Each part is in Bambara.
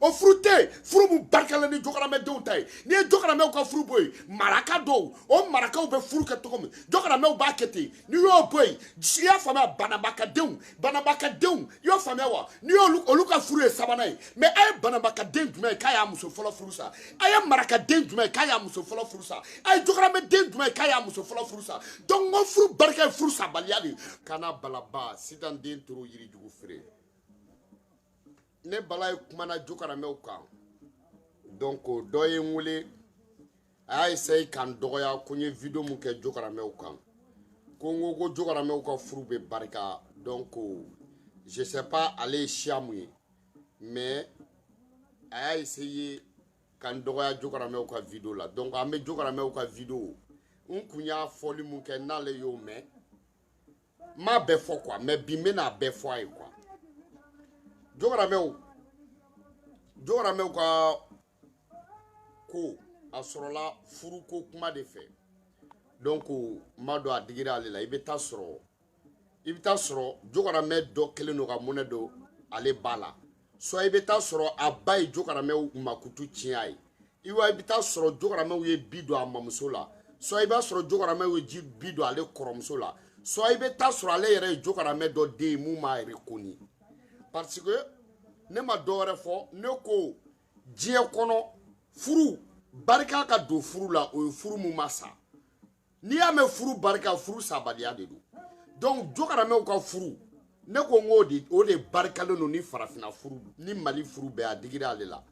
O furu tɛ yen, furu mun barikalen ni jɔkaramɛdenw ta ye. N'i ye jɔkaramɛw ka furu bɔ yen, maraka dɔw, o marakaw bɛ furu kɛ cogo min, jɔkaramɛw b'a kɛ ten. N'i y'o bɔ yen, i y'a faamuya, banabakadenw, banabakadenw, i y'o faamuya wa? N'i y'olu, olu ka furu ye sabanan ye. Mais a ye banabakaden jumɛn ye k'a y'a muso fɔlɔ furu sa? A ye marakaden jumɛn ye k'a y'a muso fɔlɔ furu sa? A ye jɔkaramɛden jumɛn ye k'a y'a muso fɔlɔ furu sa? Donc n ko furu barika ye furu sabaliya de ye. Kana balaba sitan den toro yirijugu feere. Ne Bala ye kumana jokaramɛw kan, donc dɔ ye n wele, a y'a essaye ka n dɔgɔya ko n ye video mun kɛ jokaramɛw kan, ko n ko ko jokaramɛw ka furu bɛ barika. Donc je sais pas ale ye siya mun ye, mais a y'a essaye ka n dɔgɔya jokaramɛw ka video la. Donc an bɛ jokaramɛw ka video, n kun y'a fɔli mun kɛ, n'ale y'o mɛn, n m'a bɛɛ fɔ quoi, mais bi n bɛna a bɛɛ fɔ a ye quoi. Jokaramɛw, jokaramɛw ka ko a sɔrɔla furuko kuma de fɛ. Donc n m'a dɔn a digira ale la. I bɛ taa sɔrɔ jokaramɛ dɔ kɛlen don ka mɔnɛ don ale ba la, soit i bɛ taa sɔrɔ a ba ye jokaramɛw makutu tiɲɛ a ye, i bɛ taa sɔrɔ jokaramɛw ye bi don a mamuso la, soit i b'a sɔrɔ jokaramɛw ye ji bi don ale kɔrɔmuso la, soit i bɛ taa sɔrɔ ale yɛrɛ ye jokaramɛ dɔ den ye mun m'a reconnu. Parce que ne ma dɔ wɛrɛ fɔ, ne ko diɲɛ kɔnɔ furu barika ka don furu la, o ye furu mun ma sa. N'i y'a mɛn furu barika, furu sabaliya de don. Donc jokaramɛw ka furu, ne ko n k'o de, o de barikalen don ni farafinna furu ni Mali furu bɛɛ. A digira ale la.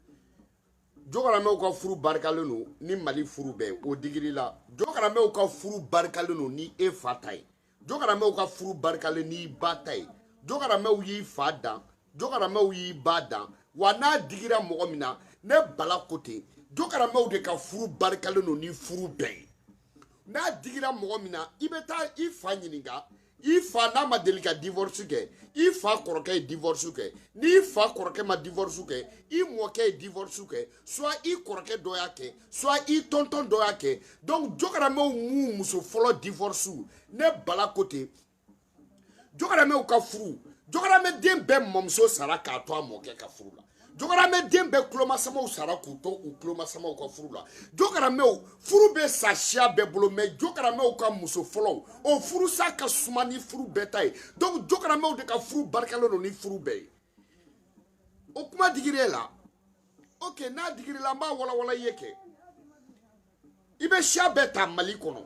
Jokaramɛw ka furu barikalen don ni Mali furu bɛɛ, o digiri la. Jokaramɛw ka furu barikalen don ni e fa ta ye. Jokaramɛw ka furu barikalen n'i ba ta ye. Jokaramɛw y'i fa dan, jokaramɛw y'i ba dan wa. N'a digira mɔgɔ min na, ne Bala ko ten, jokaramɛw de ka furu barikalen don ni furu bɛɛ ye. N'a digira mɔgɔ min na, i bɛ taa i fa ɲininka. I fa n'a ma deli ka divorce kɛ, i fa kɔrɔkɛ ye divorce kɛ. N'i fa kɔrɔkɛ ma divorce kɛ, i mɔkɛ ye divorce kɛ, soit i kɔrɔkɛ dɔ y'a kɛ, soit i tonton dɔ y'a kɛ. Donc jokaramɛw m'u muso fɔlɔ divorce. Ne Bala ko ten, jokaramɛw ka furu, jokaramɛden bɛɛ mamuso sara k'a to a mɔkɛ ka furu la. Jokaramɛden bɛɛ kulomasamaw sara k'u to u kulomasamaw ka furu la. Jokaramɛw furu bɛ sa siya bɛɛ bolo, mais jokaramɛw ka muso fɔlɔw, o furusa ka suma ni furu bɛɛ ta ye. Donc jokaramɛw de ka furu barikalen don ni furu bɛɛ ye. O kuma digir'e la, ok. N'a digir'i la, n b'a walawala i ye kɛ. I bɛ siya bɛɛ ta Mali kɔnɔ,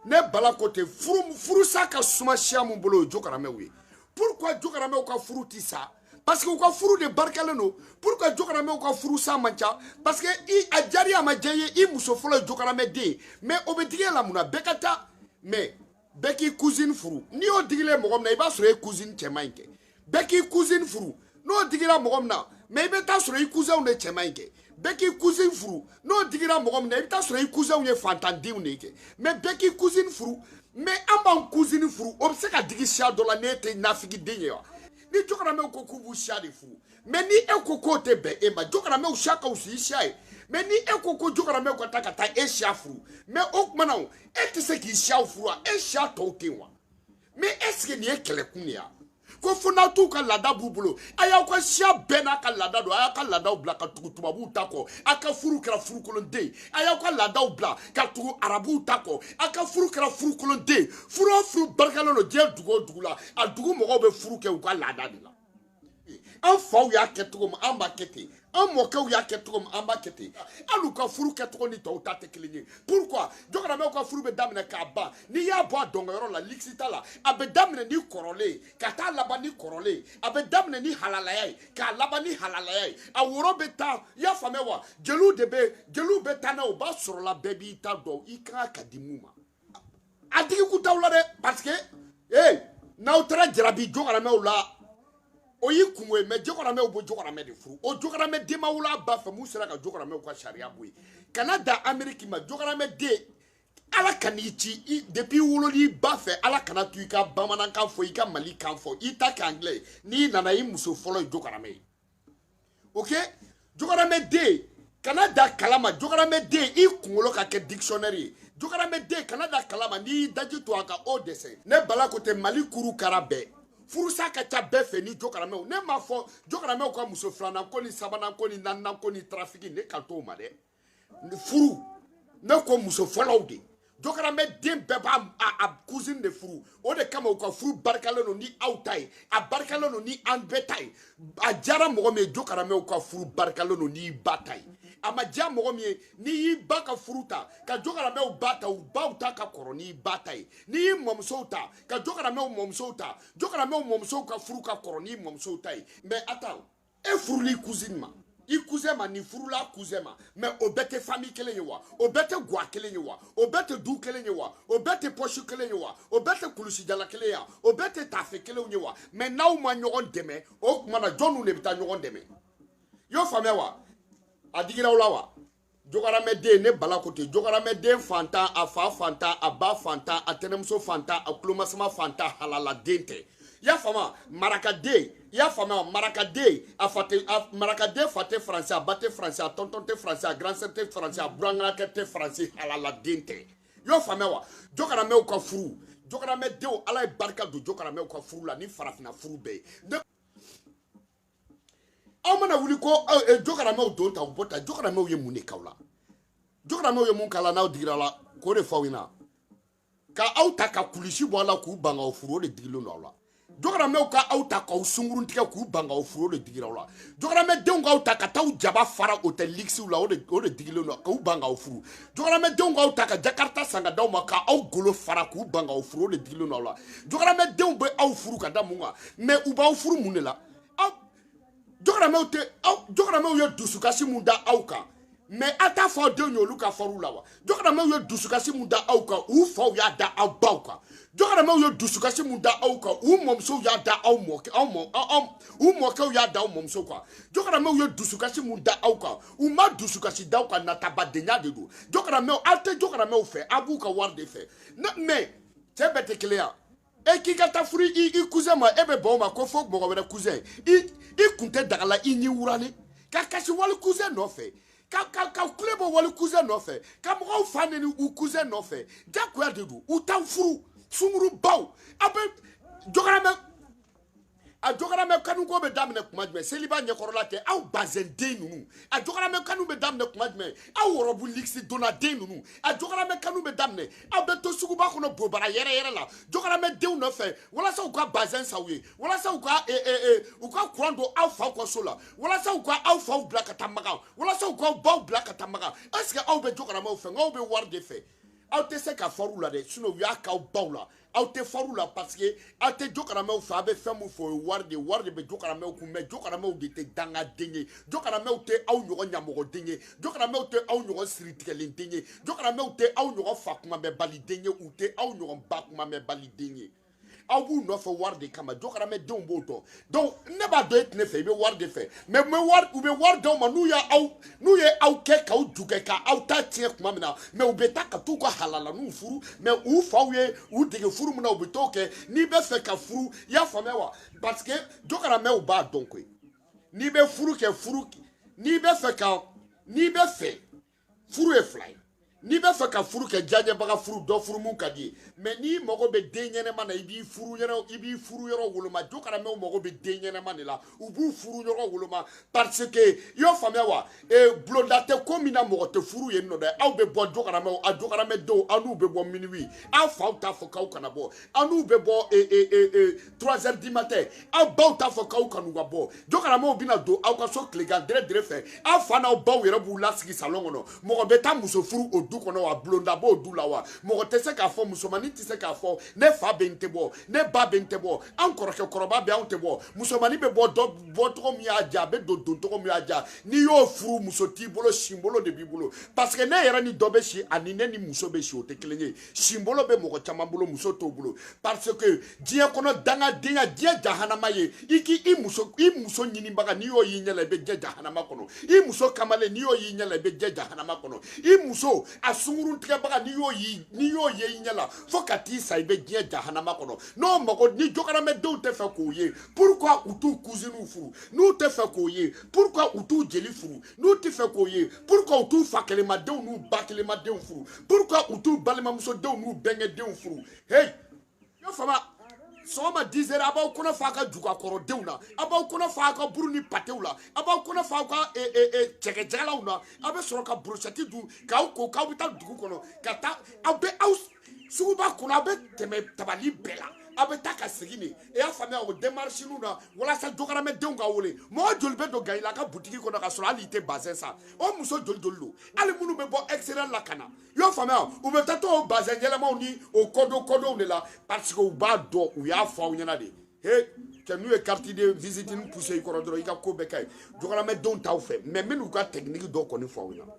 ne Bala ko ten, furu furusa ka suma siya mun bolo, o ye jokaramɛw ye. Pourquoi jokaramɛw ka furu ti sa? Parce que u ka furu de barikalen don. Pourquoi jokaramɛw ka furu sa man ca? Parce que i a diyara, a ma diya i ye, i muso fɔlɔ ye jokaramɛden ye. Mais o bɛ digi e la mun na? Bɛɛ ka taa, mais bɛɛ k'i cousine furu. N'i y'o digilen mɔgɔ min na, i b'a sɔrɔ e cousine cɛman in kɛ. Bɛɛ k'i cousine furu, n'o digira mɔgɔ min na, mais i bɛ taa sɔrɔ i cousinw de cɛman in kɛ. Bɛɛ k'i cousine furu, n'o digira mɔgɔ min na, i bɛ taa sɔrɔ i cousinw ye fantandenw de kɛ. Mais bɛɛ k'i cousine furu, mais an b'an cousine furu, o bɛ se ka digi siya dɔ la n'e tɛ nafigiden ye wa? Ni jokaramɛw ko k'u b'u siya de furu, mais ni e ko k'o tɛ bɛn e ma, jokaramɛw siya ka wusa i siya ye. Mais ni e ko ko jokaramɛw ka taa ka taa e siya furu, mais o tuma na o e tɛ se k'i siyaw furu wa? E siya tɔw tɛ yen wa? Mais est ce que nin ye kɛlɛkun de ye wa? Ko fo n'aw t'u ka laada b'u bolo, a y'aw ka siya bɛɛ n'a ka laada don. A y'aw ka laadaw bila ka tugu tubabuw ta kɔ, a ka furu kɛra furukolonden ye. A y'aw ka laadaw bila ka tugu arabuw ta kɔ, a ka furu kɛra furukolonden ye. Furu o furu barikalen don diɲɛ dugu o dugu la, a dugu mɔgɔw bɛ furu kɛ u ka laada de la. An faw y'a kɛ cogo min, an b'a kɛ ten. An mɔkɛw y'a kɛ cogo min, an b'a kɛ ten. Hali u ka furu kɛcogo ni tɔw ta tɛ kelen ye. Pourquoi jokaramɛw ka furu bɛ daminɛ k'a ban? N'i y'a bɔ a dɔnkɛyɔrɔ la, luxe t'a la. A bɛ daminɛ ni kɔrɔlen ye ka taa laban ni kɔrɔlen ye. A bɛ daminɛ ni halalaya ye k'a laban ni halalaya ye. A woro bɛ taa, i y'a faamuya wa? Jeliw de bɛ, jeliw bɛ taa n'a ye. O b'a sɔrɔ la bɛɛ b'i ta dɔn, i kan ka di mun ma. A digi kun t'aw la dɛ, parce que ee n'aw taara jarabi jokaramɛw la, o y'i kungo ye. Mais jokaramɛw bɛ jokaramɛ de furu. O jokaramɛ den ma wolo a ba fɛ mun sera ka jokaramɛw ka sariya bɔ yen kana da Ameriki ma. Jokaramɛ den, Ala ka n'i ci i depuis i wolol'i ba fɛ, Ala kana to i ka bamanankan fɔ, i ka Mali kan fɔ, i ta kɛ anglais ye. N'i nana, i muso fɔlɔ ye jokaramɛ ye, ok. Jokaramɛ den kana da kalama. Jokaramɛ den, i kunkolo ka kɛ dictionnaire ye. Jokaramɛ den kana da kalama. N'i y'i daji to a ka o dɛsɛ. Ne Bala ko tɛ, Mali kuru kara bɛɛ. Furusa ka ca bɛɛ fɛ ni jokaramɛw. Ne m'a fɔ jokaramɛw ka muso filanan ko ni sabanan ko ni naaninan ko ni trafiki, ne kan t'o ma dɛ. Furu, ne ko muso fɔlɔw de. Jokaramɛ den bɛɛ b'a a cousine de furu. O de kama u ka furu barikalen don ni aw ta ye, a barikalen don ni an bɛɛ ta ye. A diyara mɔgɔ min ye, jokaramɛw ka furu barikalen don n'i ba ta ye. A ma diya mɔgɔ min ye, n'i y'i ba ka furu ta ka jokaramɛw ba ta, u baw ta ka kɔrɔ n'i ba ta ye. N'i y'i mɔmusow ta ka jokaramɛw mɔmusow ta, jokaramɛw mɔmusow ka furu ka kɔrɔ n'i mɔmusow ta ye. Mais attends, e furuli cousine ma, i cousin ma, nin furula cousin ma, mais o bɛɛ tɛ famille kelen ye wa? O bɛɛ tɛ guwa kelen ye wa? O bɛɛ tɛ du kelen ye wa? O bɛɛ tɛ poche kelen ye wa? O bɛɛ tɛ kulusijala kelen ye wa? O bɛɛ tɛ taafe kelenw ye wa? Mais n'aw ma ɲɔgɔn dɛmɛ, o tuma na jɔnniw de bɛ taa ɲɔgɔn dɛmɛ? I y'o faamuya wa? A digir'aw la wa? Jokaramɛden, ne Bala ko ten, jokaramɛden fantan, a fa fantan, a ba fantan, a tɛnɛmuso fantan, a kulomasama fantan, halaladen tɛ. I y'a faamu? Marakaden, i y'a faamuya? Marakaden, a fa tɛ, marakaden fa tɛ faransi, a ba tɛ faransi, a tɔntɔn tɛ faransi, a grand sœur tɛ faransi, a burankɛ tɛ faransi, halaladen tɛ. I y'o faamuya wa? Jokaramɛw ka furu, jokaramɛdenw, Ala ye barika don jokaramɛw ka furu la ni farafinna furu bɛɛ ye. Aw mana wuli ko jokaramɛw don ta u bɔ ta, jokaramɛw ye mun de k'aw la? Jokaramɛw ye mun k'a la n'aw digira la k'o de fɔ aw ɲɛna? Ka aw ta ka kulisi bɔ a la k'u ban k'aw furu, o de digilen don aw la. Jokaramɛw ka aw ta k'aw sunkurun tigɛ k'u ban k'aw furu, o de digira aw la. Jokaramɛdenw k'aw ta ka t'aw jaba fara hôtel luxe la, o de digilen don k'u ban k'aw furu. Jokaramɛdenw k'aw ta ka Jakarta san ka d'aw ma k'aw golo fara k'u ban k'aw furu, o de digilen don aw la. Jokaramɛdenw bɛ aw furu ka da mun kan? Mais u b'aw furu mun de la? Aw jokaramɛw tɛ aw, jokaramɛw ye dusukasi mun da aw kan, mais a t'a fɔ aw denw ye olu ka far'u la wa? Jokaramɛw ye dusukasi mun da aw kan, u faw y'a da aw baw kan. Jokaramɛw ye dusukasi mun da aw kan, u mɔmusow y'a da aw mɔkɛ, aw mɔ, aw, u mɔkɛw y'a da aw mɔmusow kan. Jokaramɛw ye dusukasi mun da aw kan, u ma dusukasi da aw kan, natabadenya de don. Jokaramɛw, aw tɛ jokaramɛw fɛ, aw b'u ka wari de fɛ. Mais cɛ bɛɛ tɛ kelen ya. E k'i ka taa furu i cousin ma, e bɛ ban o ma ko fo mɔgɔ wɛrɛ cousin. I kun tɛ daga la, i ni wuralen ka kasi wali cousin nɔfɛ, ka kule bɔ wali cousin nɔfɛ, ka mɔgɔw fa neni u cousin nɔfɛ. Jagoya de don, u t'aw furu sunkurubaw. Aw bɛ jokaramɛ, a jokaramɛ kanuko bɛ daminɛ kuma jumɛn? Seliba ɲɛkɔrɔla tɛ aw bazɛnden ninnu. A jokaramɛ kanu bɛ daminɛ kuma jumɛn? Aw wɔrɔbu ligisi donna den ninnu. A jokaramɛ kanu bɛ daminɛ, aw bɛ to suguba kɔnɔ bobara yɛrɛ yɛrɛ la jokaramɛdenw nɔfɛ, walasa u ka bazɛn san u ye, walasa u ka u ka kuran don aw faw ka so la, walasa u ka aw faw bila ka taa Makan, walasa u k'aw baw bila ka taa Makan. Est ce que aw bɛ jokaramɛw fɛ? Nk'aw bɛ wari de fɛ. Aw tɛ se ka far'u la dɛ, sinon u y'a k'aw baw la. Aw tɛ far'u la parce que aw tɛ jokaramɛw fɛ. Aw bɛ fɛn mun fɔ, o ye wari de ye. Wari de bɛ jokaramɛw kun, mais jokaramɛw de tɛ dangaden ye. Jokaramɛw tɛ aw ɲɔgɔn ɲamɔgɔden ye. Jokaramɛw tɛ aw ɲɔgɔn siritigɛlenden ye. Jokaramɛw tɛ aw ɲɔgɔn fa kumabɛbaliden ye. U tɛ aw ɲɔgɔn ba kumabɛbaliden ye. Aw b'u nɔfɛ wari de kama. Jokaramɛdenw b'o dɔn. Donc ne b'a dɔn e tɛ ne fɛ, i bɛ wari de fɛ. Mais u bɛ wari d'aw ma, n'u ye aw kɛ k'aw ju kɛ k'aw ta tiɲɛ tuma min na, mais u bɛ taa ka t'u ka halalaninw furu. Mais u faw ye u dege furu min na, u bɛ t'o kɛ. N'i bɛ fɛ ka furu, i y'a faamuya wa? Parce que jokaramɛw b'a dɔn koyi. N'i bɛ furu kɛ, furu, n'i bɛ fɛ ka, n'i bɛ fɛ, furu ye fila ye. N'i bɛ fɛ ka furu kɛ, diyaɲɛbaga furu, dɔ furu mun ka di ye. Mais n'i mago bɛ den ɲɛnɛma na, i b'i furu yɔrɔ, i b'i furu yɔrɔ woloma. Jokaramɛw mago bɛ den ɲɛnɛma de la, u b'u furu yɔrɔ woloma. Parce que i y'o faamuya wa? Bulonda tɛ ko min na, mɔgɔ tɛ furu yen nɔ dɛ. Aw bɛ bɔ jokaramɛw, a jokaramɛdenw, aw n'u bɛ bɔ minuit. Aw faw t'a fɔ k'aw kana bɔ. Aw n'u bɛ bɔ 3 heures du matin. Aw baw t'a fɔ k'aw kan'u ka bɔ. Jokaramɛw bɛna don aw ka so tilegan dɛrɛ dɛrɛ fɛ. Aw fa n'aw baw yɛrɛ b'u lasigi salon kɔnɔ. Mɔgɔ bɛ taa muso furu o du kɔnɔ wa? Bulonda b'o du la wa? Mɔgɔ tɛ se k'a fɔ, musomanin tɛ se k'a fɔ ne fa bɛ n tɛ bɔ, ne ba bɛ n tɛ bɔ, an kɔrɔkɛ kɔrɔba bɛ anw tɛ bɔ. Musomanin bɛ bɔ dɔ bɔ cogo min y'a diya, a bɛ don don cogo min y'a diya. N'i y'o furu, muso t'i bolo, sinbolo de b'i bolo. Parce que ne yɛrɛ ni dɔ bɛ si ani ne ni muso bɛ si, o tɛ kelen ye. Sinbolo bɛ mɔgɔ caman bolo, muso t'o bolo. Parce que diɲɛ kɔnɔ dangadenya, diɲɛ jahanama ye, i k'i i muso ɲinibaga, n'i y'o y'i ɲɛ la, i bɛ diɲɛ jahanama kɔnɔ. I muso kamalen, n'i y'o y'i ɲɛ la, i bɛ diɲɛ jahanama kɔnɔ. I muso a sunkurun tigɛbaga, n'i y'o ye i ɲɛ la, fo ka t'i sa, i bɛ diɲɛ jahanama kɔnɔ. N'o mago ni jokaramɛdenw tɛ fɛ k'o ye, pourquoi u t'u cousiniw furu? N'u tɛ fɛ k'o ye, pourquoi u t'u jeli furu? N'u tɛ fɛ k'o ye, pourquoi u t'u fa kelenmadenw n'u ba kelenmadenw furu? Pourquoi u t'u balimamusodenw n'u bɛnkɛdenw furu? Hey, y'o faamu? Sɔgɔma 10 heures, a b'aw kɔnɔ fa a ka jugakɔrɔdenw na, a b'aw kɔnɔ fa a ka buru ni patew la, a b'aw kɔnɔ fa aw ka cɛkɛjɛgɛlaw na. A bɛ sɔrɔ ka brochette dun k'aw ko k'aw bɛ taa dugu kɔnɔ ka taa. Aw bɛ aw suguba kɔnɔ, aw bɛ tɛmɛ tabali bɛɛ la, aw bɛ taa ka segin de. I y'a faamuya? O démarche na walasa jokaramɛdenw ka wele. Mɔgɔ joli bɛ don Gayila ka butigi kɔnɔ ka sɔrɔ hali i tɛ bazɛn san? O muso joli joli don? Hali minnu bɛ bɔ extérieur la ka na, i y'a faamuya, u bɛ taa to o bazɛn yɛlɛmaw ni o kɔdon kɔdonw de la, parce que u b'a dɔn, u y'a fɔ aw ɲɛna de. He cɛ, n'u ye carte de visite ni poussé i kɔrɔ dɔrɔn, i ka ko bɛɛ ka ɲi. Jokaramɛdenw t'aw fɛ, mais n bɛ n'u ka technique dɔ kɔni fɔ aw ɲɛna,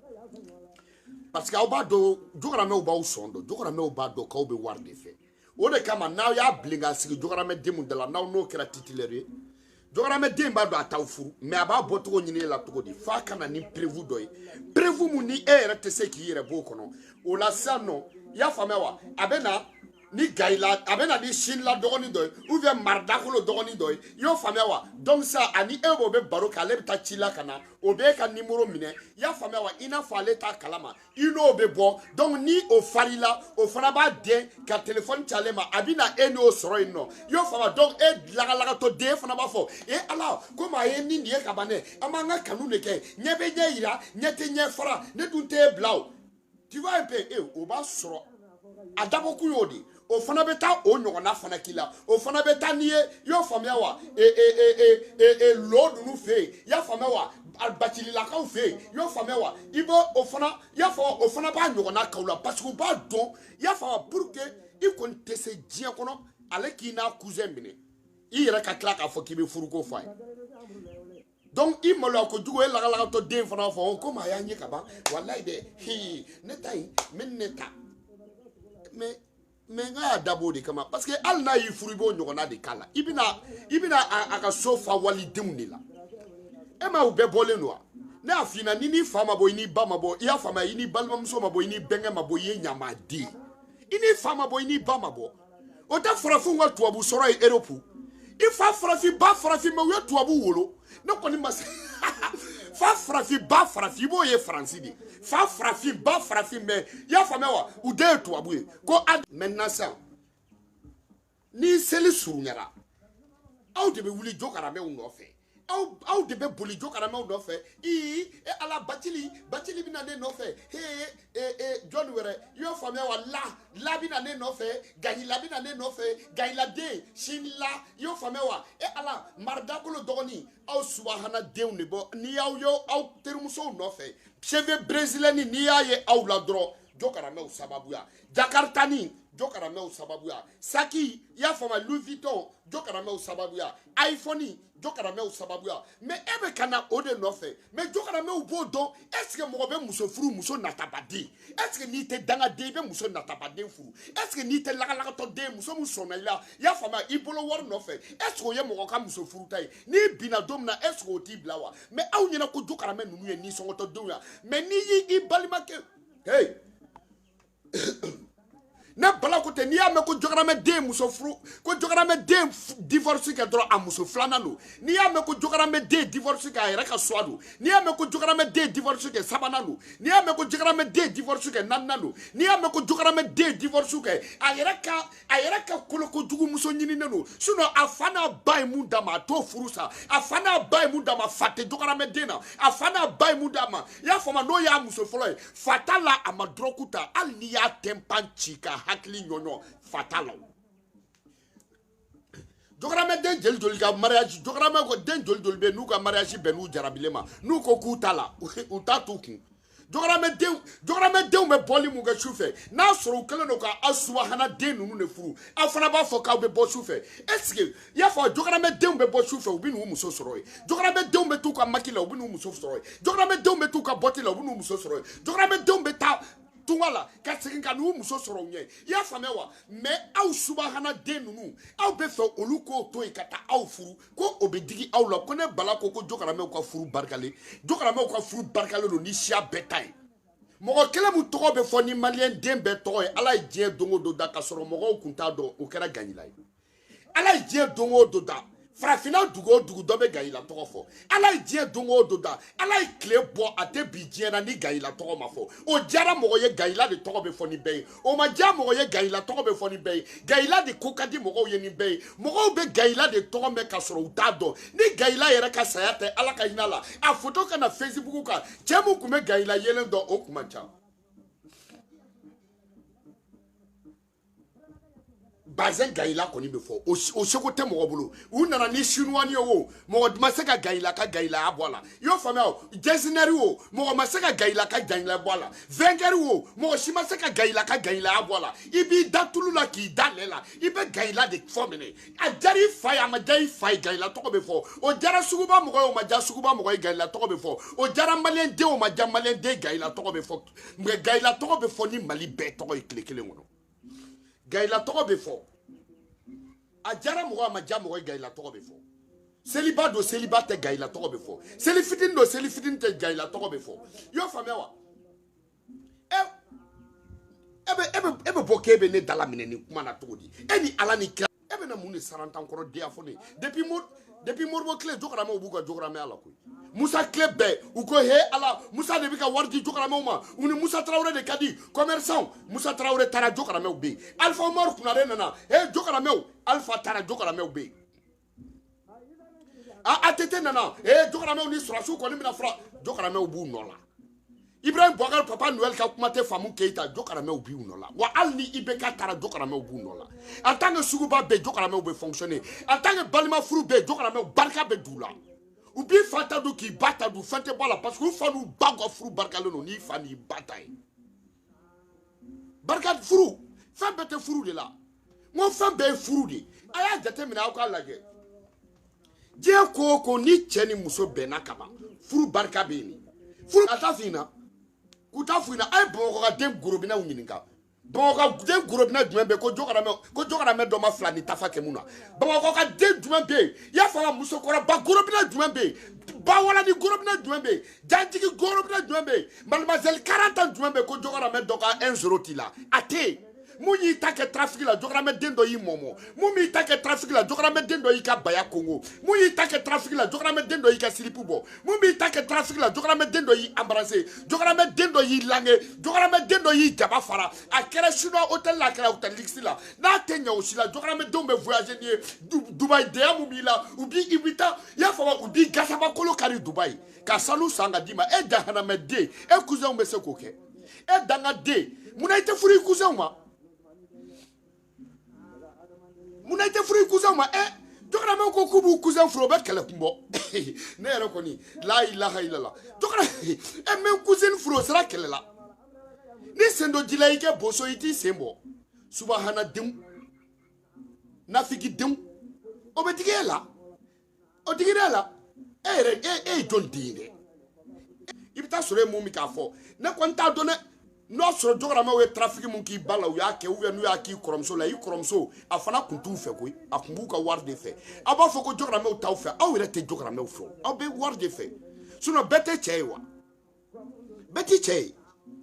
parce que aw b'a dɔn jokaramɛw b'aw sɔn dɔn, jokaramɛw b'a dɔn k'aw bɛ wari de fɛ. O de kama n'aw y'a bilen k'a sigi jokaramɛden mun da la, n'aw n'o kɛra titulaire ye, jokaramɛden b'a dɔn a t'aw furu, mais a b'a bɔcogo ɲini e la cogo di? F'a ka na ni preuve dɔ ye, preuve mun ni e yɛrɛ tɛ se k'i yɛrɛ b'o kɔnɔ. O la sisan nɔ, i y'a faamuya wa, a bɛ na ni Gayila, a bɛ na ni Sinila dɔgɔnin dɔ ye, ou bien Maridakolo dɔgɔnin dɔ ye, i y'o faamuya wa? Donc sisan, ani e b'o bɛ baro kɛ, ale bɛ taa ci la ka na, o b'e ka numéro minɛ, i y'a faamuya wa, i n'a fɔ ale t'a kalama, i n'o bɛ bɔ. Donc ni o farila, o fana b'a den ka téléphone ci ale ma, a bɛ na e n'o sɔrɔ yen nɔ, i y'o faamuya? Donc e lagalagatɔ den fana b'a fɔ: e Ala, komi a ye nin ye ka ban dɛ, an b'an ka kanu de kɛ, ɲɛ bɛ ɲɛ yira, ɲɛ tɛ ɲɛ fara, ne dun t'e bila o. Tu vois un peu? E o b'a sɔrɔ a dabɔkun y'o de. O fana bɛ taa o ɲɔgɔnna fana k'i la, o fana bɛ taa n'i ye, i y'o faamuya wa, e e e e e lo ninnu fɛ yen, i y'a faamuya wa, bacililakaw fɛ yen, i y'o faamuya wa, i b'o o fana, i y'a faamu, o fana b'a ɲɔgɔnna k'aw la, parce que u b'a dɔn, i y'a faamu, pour que i kɔni tɛ se diɲɛ kɔnɔ, ale k'i n'a cousin minɛ, i yɛrɛ ka tila k'a fɔ k'i bɛ furuko f'a ye. Donc i maloya kojugu, e lagalagatɔ den fana b'a fɔ komi a y'an ye ka ban, walayi dɛ, hii, ne ta in n bɛ ne ta. Mais n ka y'a dabɔ o de kama, parce que hali n'a y'i furu, i b'o ɲɔgɔnna de k'a la. I bɛna a ka so fa walidenw de la. E ma, u bɛɛ bɔlen don wa? Ne y'a f'i ɲɛna, ni n'i fa ma bɔ, i n'i ba ma bɔ, i y'a faamuya, i n'i balimamuso ma bɔ, i n'i bɛnkɛ ma bɔ, i ye ɲamaden. I n'i fa ma bɔ, i n'i ba ma bɔ, o tɛ farafinw ka tubabu sɔrɔ ye Europe. I fa farafin, ba farafin, mais u ye tubabu wolo. Ne kɔni ma se fa farafin, ba farafin, i b'o ye Faransi de. Fa farafin, ba farafin, mais i y'a faamuya wa, u den ye tubabu ye. Ko a maintenant sisan, ni seli surunyara, aw de bɛ wuli jokaramɛw nɔfɛ, aw de bɛ boli jokaramɛw nɔfɛ. Ii, e Ala, bacili, bacili bɛ na ne nɔfɛ. He e e jɔnni wɛrɛ, i y'o faamuya wa, la la bɛ na ne nɔfɛ, Gayila bɛ na ne nɔfɛ, Gayiladen Sinila, i y'o faamuya wa, e Ala, Maridakolo dɔgɔnin. Aw subahana denw de bɔ n'i y'aw ye aw terimusow nɔfɛ, cheveux brésilien, n'i y'a ye aw la dɔrɔn, jokaramɛw sababuya, Jakartani, jokaramɛw sababuya, saki, i y'a faamuya, Louis Vuitton, jokaramɛw sababuya, iPhone, jokaramɛw sababuya. Mais e bɛ ka na o de nɔfɛ, mais jokaramɛw b'o dɔn. Est ce que mɔgɔ bɛ muso furu muso natabaden? Est ce que n'i tɛ dangaden, i bɛ muso natabaden furu? Est ce que n'i tɛ lagalagatɔ den, muso min sɔnna i la, i y'a faamuya, i bolo wari nɔfɛ, est ce que o ye mɔgɔ ka muso furuta ye? N'i binna don min na, est ce que o t'i bila wa? Mais aw ɲɛna ko jokaramɛ ninnu ye nisɔngɔtɔdenw ya. Mais n'i y'i balimakɛ, hey, ne bala ko tɛ, n'i y'a mɛn ko jokaramɛ den muso furu, ko jokaramɛ den divorce kɛ dɔrɔn, a muso filanan don. N'i y'a mɛn ko jokaramɛ den divorce kɛ, a yɛrɛ ka choix don. N'i y'a mɛn ko jokaramɛ den divorce kɛ, sabanan don. N'i y'a mɛn ko jokaramɛ den divorce kɛ, naaninan don. N'i y'a mɛn ko jokaramɛ den divorce kɛ, a yɛrɛ ka kolokojugu muso ɲininen don. Sinon a fa n'a ba ye mun d'a ma, a t'o furu sa. A fa n'a ba ye mun d'a ma, fa tɛ jokaramɛ den na. A fa n'a ba ye mun d'a ma, i y'a faamu, n'o y'a muso fɔlɔ ye, fa t'a la, a ma dɔrɔgu ta. Hali n'i y'a tɛnpan ci ka hakili ɲɔɲɔ, fa t'a la. O jokaramɛ den joli joli ka mariage, jokaramɛ ko den joli joli bɛ yen n'u ka mariage bɛn n'u jarabilen ma, n'u ko k'u t'a la, u t'a t'u kun. Jokaramɛ denw bɛ bɔli mun kɛ su fɛ, n'a sɔrɔ u kɛlen don ka aw subahana den ninnu de furu, aw fana b'a fɔ k'aw bɛ bɔ su fɛ. Est ce que i y'a fɔ, jokaramɛ denw bɛ bɔ su fɛ, u bɛ n'u muso sɔrɔ yen. Jokaramɛ denw bɛ t'u ka maki la, u bɛ n'u muso sɔrɔ yen. Jokaramɛ denw bɛ t'u ka bɔti la, u bɛ n'u muso sɔrɔ yen. Jokaramɛ denw bɛ taa tunga la ka segin ka n'u muso sɔrɔ u ɲɛ, i y'a faamuya wa? Mais aw subahana den ninnu, aw bɛ fɛ olu k'o to yen ka taa aw furu, ko o bɛ digi aw la. Ko ne bala ko ko jokaramɛw ka furu barikalen, jokaramɛw ka furu barikalen don ni siya bɛɛ ta ye. Mɔgɔ kelen mun tɔgɔ bɛ fɔ ni maliyɛn den bɛɛ tɔgɔ ye, Ala ye diɲɛ don o don da ka sɔrɔ mɔgɔw kun t'a dɔn, o kɛra Gaɲila ye. Ala ye diɲɛ don o don da, Farafinna dugu o dugu dɔ bɛ Gayila tɔgɔ fɔ. Ala ye diɲɛ don o don da, Ala ye tile bɔ a tɛ bi diɲɛ na ni Gayila tɔgɔ ma fɔ. O diyara mɔgɔ ye, Gayila de tɔgɔ bɛ fɔ ni bɛɛ ye. O ma diya mɔgɔ ye, Gayila tɔgɔ bɛ fɔ ni bɛɛ ye. Gayila de ko ka di mɔgɔw ye ni bɛɛ ye. Mɔgɔw bɛ Gayila de tɔgɔ mɛn ka sɔrɔ u t'a dɔn. Ni Gayila yɛrɛ ka saya tɛ, Ala ka hinɛ la, a photo ka na Facebook kan, cɛ mun tun bɛ Gayila yelen dɔn, o kun man ca. Bazin Gayila kɔni bɛ fɔ, o seko tɛ mɔgɔ bolo. U nana ni chinois ye o, mɔgɔ ma se ka Gayila ka Gayilaya bɔ a la. I y'o faamuya o, jɛsinɛri o, mɔgɔ ma se ka Gayila ka Gayilaya bɔ a la. Vɛnkɛri o, mɔgɔ si ma se ka Gayila ka Gayilaya bɔ a la. I b'i da tulu la k'i da lɛ la, i bɛ Gayila de fɔ minɛ. A diyara i fa ye, a ma diya i fa ye, Gayila tɔgɔ bɛ fɔ. O diyara suguba mɔgɔ ye, o ma diya suguba mɔgɔ ye, Gayila tɔgɔ bɛ fɔ. O diyara maliyɛn den, o ma diya maliyɛn den, Gayila tɔgɔ bɛ fɔ. Gayila tɔgɔ bɛ fɔ ni Mali bɛɛ tɔgɔ ye tile kelen kɔnɔ. Gayila tɔgɔ bɛ fɔ. A diyara mɔgɔ, a ma diya mɔgɔ ye, Gayila tɔgɔ bɛ fɔ. Seliba don, seliba tɛ, Gayila tɔgɔ bɛ fɔ. Seli fitini don, seli fitini tɛ, Gayila tɔgɔ bɛ fɔ. I y'o faamuya wa? E bɛ bɔ k'e bɛ ne dala minɛ nin kuma na cogo di? E ni Ala ni kira, e bɛna mun de sarantan kɔrɔ diya fɔ ne ye? Depuis Moribo tile, Jokaramɛw b'u ka Jokaramɛya la koyi. Musa tile bɛɛ u ko he Ala, Musa de bɛ ka wari di Jokaramɛw ma, u ni Musa Tarawele de ka di commerçant. Musa Tarawele taara, Jokaramɛw bɛ yen. Alpha Umaru Kunare nana, he Jokaramɛw, Alpha taara, Jokaramɛw bɛ yen. ATT nana, he Jokaramɛw ni sɔrɔsiw kɔni bɛna fura, Jokaramɛw b'u nɔ la. Ibrahim Boubacar Papa Noël ka kuma tɛ faamu Keita, Jokaramɛw b'u nɔ la. Wa hali ni IBK taara, Jokaramɛw b'u nɔ la. En tant que suguba bɛ yen, Jokaramɛw bɛ fonctionner. En tant que balima furu bɛ yen, Jokaramɛw barika bɛ d'u la. U b'i fa ta dun k'i ba ta dun, fɛn tɛ bɔ a la parce que u fa n'u ba ka furu barikalen don n'i fa n'i ba ta ye. Barika furu, fɛn bɛɛ tɛ furu de la. N ko fɛn bɛɛ ye furu de ye. A y'a jateminɛ, aw k'a lajɛ. Diɲɛ ko o ko, ni cɛ ni muso bɛnna ka ban, furu barika bɛ yen. Furu a t'a f'i ɲɛna, k'u t'a f'i ɲɛna. A ye Bamakɔ ka den gorobinɛw ɲininka. Bamakɔ ka den gorobinɛ jumɛn bɛ yen ko Jokaramɛ dɔ ma fila ni tafa kɛ mun na? Bamakɔ ka den jumɛn bɛ yen? I y'a faamu, musokɔrɔba gorobinɛ jumɛn bɛ yen? Bawalani gorobinɛ jumɛn bɛ yen? Janjigi gorobinɛ jumɛn bɛ yen? Mademoiselle 40 jumɛn bɛ yen ko Jokaramɛ dɔ ka 1-0 t'i la? A tɛ yen. Mun y'i ta kɛ trafic la, Jokaramɛ den dɔ y'i mɔmɔ. Mun b'i ta kɛ trafic la, Jokaramɛ den dɔ y'i ka baya kongo. Mun y'i ta kɛ trafic la, Jokaramɛ den dɔ y'i ka silipu bɔ. Mun b'i ta kɛ trafic la, Jokaramɛ den dɔ y'i embrasser. Jokaramɛ den dɔ y'i langue. Jokaramɛ den dɔ y'i jaba fara. A kɛra chinois hôtel la, a kɛra hôtel luxe la. N'a tɛ ɲɛ o si la, Jokaramɛ denw bɛ voyager n'i ye. Dubaï deya mun b'i la, u b'i i bɛ taa, i y'a faamu, u b'i gasaba kolo kari Dubaï ka sanu san ka d'i ma. E jahanamɛ den, e cousin bɛ se k'o kɛ. E dangaden, munna i tɛ furu i cousin ma? Munna i tɛ furu i cousin ma? Ɛ, Jokaramɛw ko k'u b'u cousin furu, o bɛ kɛlɛ kun bɔ. Ne yɛrɛ kɔni, la ilaha illallah. Jokara, ɛ, n bɛ n cousin furu, o sera kɛlɛ la. Ni sen don ji la, i kɛ boso, i t'i sen bɔ. Subahana denw, nafiki denw, o bɛ digi e la, o digira e la. E yɛrɛ, e ye jɔn den ye dɛ? I bɛ taa sɔrɔ e mun bɛ k'a fɔ, ne kɔni t'a dɔn dɛ. N'o sɔrɔ Jokaramɛw ye trafic mun k'i ba la, u y'a kɛ, ou bien n'u y'a k'i kɔrɔmuso la, i kɔrɔmuso a fana kun t'u fɛ koyi, a kun b'u ka wari de fɛ. Aw b'a fɔ ko Jokaramɛw t'aw fɛ, aw yɛrɛ tɛ Jokaramɛw fɛ, aw bɛ wari de fɛ. Sinon bɛɛ tɛ cɛ ye wa? Bɛɛ tɛ cɛ ye,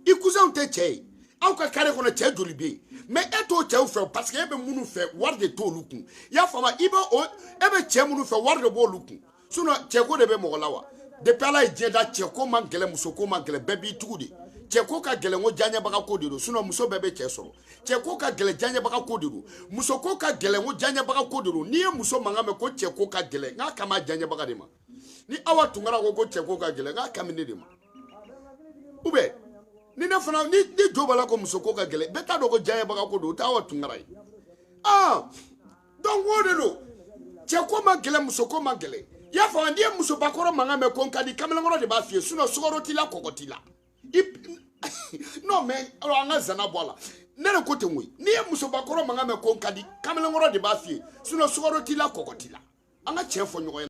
i cousinw tɛ cɛ ye. Aw ka carré kɔnɔ cɛ joli bɛ yen? Mais e t'o cɛw fɛ parce que e bɛ minnu fɛ, wari de t'olu kun. I y'a faamu, i bɛ o, e bɛ cɛ minnu fɛ, wari de b'olu kun. Sinon cɛko de bɛ mɔgɔ la wa? Depuis Ala ye diɲɛ da, cɛko man gɛlɛn, musoko man gɛlɛn, bɛɛ b'i tugu de. Cɛko ka gɛlɛn ko diyaɲɛbaga ko de don, sinon muso bɛɛ bɛ cɛ sɔrɔ. Cɛko ka gɛlɛn diyaɲɛbaga ko de don, musoko ka gɛlɛn ko diyaɲɛbaga ko de don. N'i ye muso mankan mɛn ko cɛko ka gɛlɛn, n k'a kama diyaɲɛbaga de ma. Ni Awa Tunkara ko ko cɛko ka gɛlɛn, n k'a kami ne de ma. Ou bien ni ne fana ni jo b'a la ko musoko ka gɛlɛn, bɛɛ t'a dɔn ko diyaɲɛbaga ko don, o tɛ Awa Tunkara ye. Ah, donc o de don, cɛko man gɛlɛn, musoko man gɛlɛn. I y'a faamu, n'i ye musobakɔrɔ mankan mɛn ko n ka di, kamalenkɔrɔ de b'a f'i ye, sinon sukaro t'i la, kɔgɔ t'i la. Non mais alors an ka zana bɔ a la. Ne de ko ten koyi, n'i ye musobakɔrɔ mankan mɛn ko n ka di, kamalenkɔrɔ de b'a f'i ye, sinon sukaro t'i la, kɔgɔ t'i la. An ka tiɲɛ fɔ ɲɔgɔn ye.